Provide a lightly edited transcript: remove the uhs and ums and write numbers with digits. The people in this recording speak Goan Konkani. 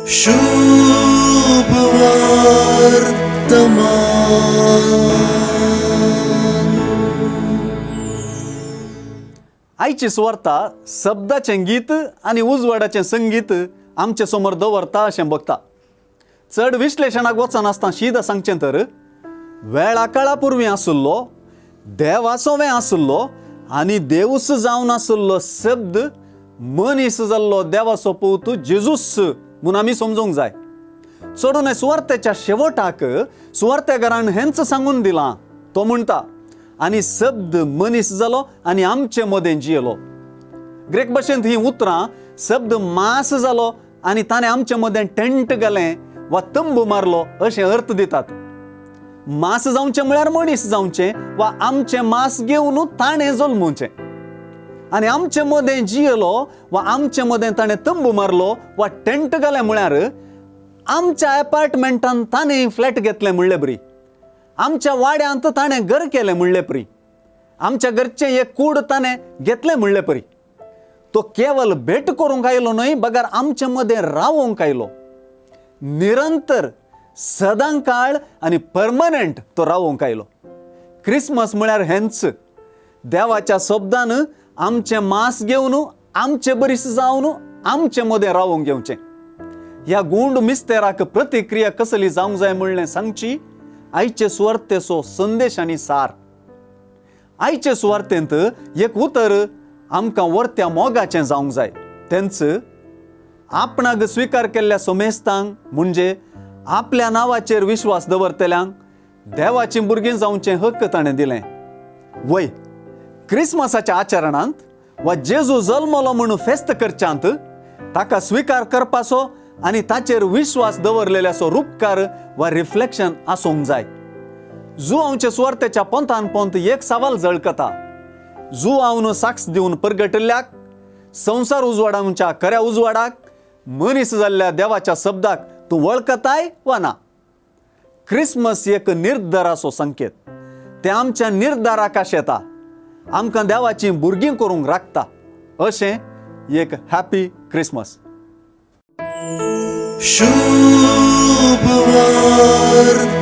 शुभ वर्तमान. आयची सुवार्ता शब्दाचें गीत आनी उजवाडाचें संगीत आमचे समोर दवरता अशें बघता. चड विश्लेशणाक वचनासतना शीदा सांगचें तर वेळा काळा पुर्वी आशिल्लो देवाचो वें आशिल्लो आनी देवूच जावन आशिल्लो शब्द मनीस जाल्लो देवाचो पूत जेजूस म्हूण आमी समजूंक जाय. चडून सुवार्तेच्या शेवटाक सुवार्तेकारान हेंच सांगून दिलां. तो म्हणटा आनी शब्द मनीस जालो आनी आमचे मदें जियेलो. ग्रीक भाशेंत हीं उतरां शब्द मास जालो आनी ताणें आमचे मदें टेंट घालें वा तंबू मारलो अशें अर्थ दितात. मास जावचें म्हळ्यार मनीस जावचें वा आमचें मास घेवन ताणें जल्मुचें आनी आमचे मदें जियेलो वा आमचे मदें ताणें तंबू मारलो वा टेंट घालें म्हळ्यार आमच्या एपार्टमेंटान ताणें फ्लॅट घेतलें म्हणले बरी, आमच्या वाड्यांत ताणें घर केलें म्हणले परी, आमच्या घरचें एक कूड ताणें घेतलें म्हणले परी. तो केवल भेट करूंक आयलो न्हय बगर आमचे मदें रावोंक आयलो. निरंतर सदां काळ आनी परमनंट तो रावोंक आयलो. क्रिसमस म्हळ्यार हेंच, देवाच्या शब्दान आमचें मास घेवन आमचे बरीस जावन आमचे मदें रावोंक येवचें. ह्या गुंड मिस्तेराक प्रतिक्रिया कसली जावंक जाय म्हणलें सांगची आयचे सुवार्तेचो संदेश आनी सार. आयचे सुवार्तेंत एक उतर आमकां वर्त्या मोगाचें जावंक जाय. तेंच आपणाक स्विकार केल्ल्या समेस्तांक म्हणजे आपल्या नांवाचेर विश्वास दवरतल्यांक देवाचीं भुरगीं जावचें हक्क ताणें दिलें. वय क्रिसमसाच्या आचरणांत वा जेजू जल्मलो म्हणून फेस्त करच्यांत ताका स्विकार करपाचो आनी ताचेर विश्वास दवरलेल्याचो रुपकार वा रिफ्लेक्शन आसूंक जाय. जुआंवचे सुवार्तेच्या पोंतान पोंत एक सवाल जळकता. जुआवन साक्ष दिवन परगटिल्ल्याक संवसार उजवाडावच्या खऱ्या उजवाडाक मनीस जाल्ल्या देवाच्या शब्दाक तूं वळखताय वा ना? क्रिसमस एक निर्धाराचो संकेत. ते आमच्या निर्धाराक आशेता, आमकां देवाचीं भुरगीं करूंक राखता. अशें एक हॅपी क्रिसमस. शुभ वर्तमान.